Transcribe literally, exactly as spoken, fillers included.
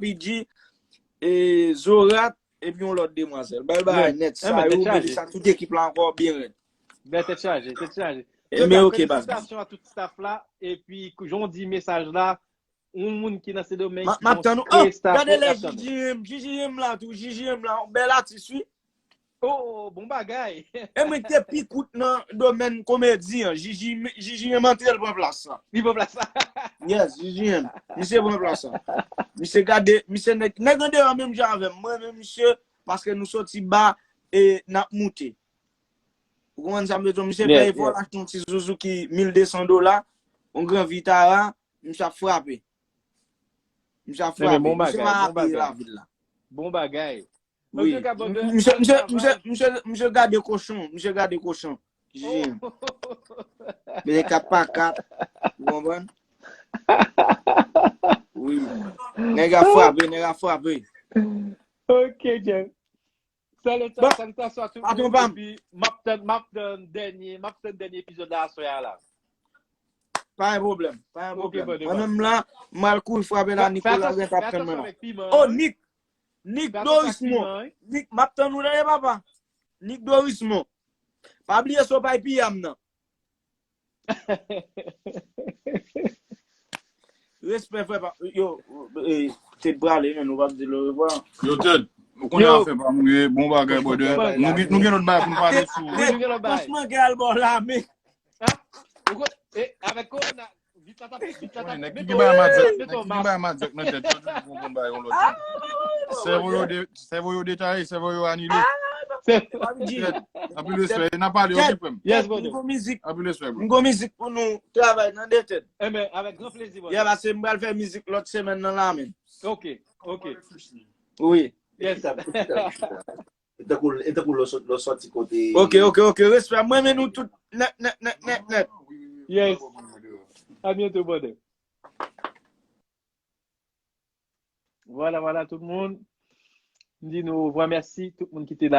P G, e, Zorat, epi yon lòt demwazèl. Bay bay, nèt, sa yo, Melissa, tout ekip la ankò byen rèd. Bèl tèt chaje, tèt chaje. E men ok, baz. Felisitasyon a tout staff la, epi jan w di mesaj la, yon moun ki nan Sendomeng ki gon prestafè. Gade lè J J M, J J M la tou, J J M la, yon bèl atis, wi. Oh, bon bagay. E mwen ki te pi kout nan domèn komedi an. J J M antre, l pran plas la. Li pran plas la. Yes, J J M. Misye pran plas la. Misye gade, misye nèg, nèg andeyò menm jan avè m. Mwen menm misye, paske nou soti ba e n ap moute. Ou konprann sa m vle di w? Misye fè efò, l achte yon ti Suzuki mil de san dola, yon gran Vitara, misye ap frape. Misye ap frape. Misye pa ap peye lavil la. Bon bagay. Wi. Misye, misye, misye, misye, misye gade kochon. Misye gade kochon. Jim. Misye kat pa kat. Ou konprann? Wi. Nèg ap frape, nèg ap frape. Ok, Jeff. Salita- Salutations à tout le monde. Epi, m ap tann, m ap tann dènye, m ap tann dènye epizòd la aswè a la. Pa gen pwoblèm. Pa gen pwoblèm. Mwen menm la, m al kouri frape la, Nicolas gen t ap tann mwen la. Oh, Nick. Nick Dorismond. Nick, m ap tann ou tande, papa. Nick Dorismond. Pa bliye sou pay piyam nan. Respè, frè pa. Yo, Ted prale, men nou p ap di l orevwa. Yo, Ted, ou konnen afè pa m, wi, bon bagay, brother. Nou gen lòt bagay pou n pale sou. Franchman, gen al bò lame. Avèk kowona, vit la t ap, vit la t ap. Nèg ki gen bagay madyak, nèg ki gen bagay madyak nan tèt yo, toujou konprann bagay yon lòt jan. Sèvo yo de, sèvo yo detaye, sèvo yo anile. Anpil respè, n ap pale, ok, frè m. Yes, brother. Anpil respè, bro. M gon mizik pou nou travay nan de tèt. Enben, avèk gran plezi, brother. Yeah, paske m pral fè mizik lòt semèn nan la, men. Ok, ok. Wi. Yes. E tankou, e tankou lè w sòti kote. Ok, ok, ok. Respè. Mwen renmen nou tout nèt, nèt, nèt, nèt, nèt. Yes. A byento, brother. Vwala, vwala, tout moun. M di nou ovwa, mèsi tout moun ki te la.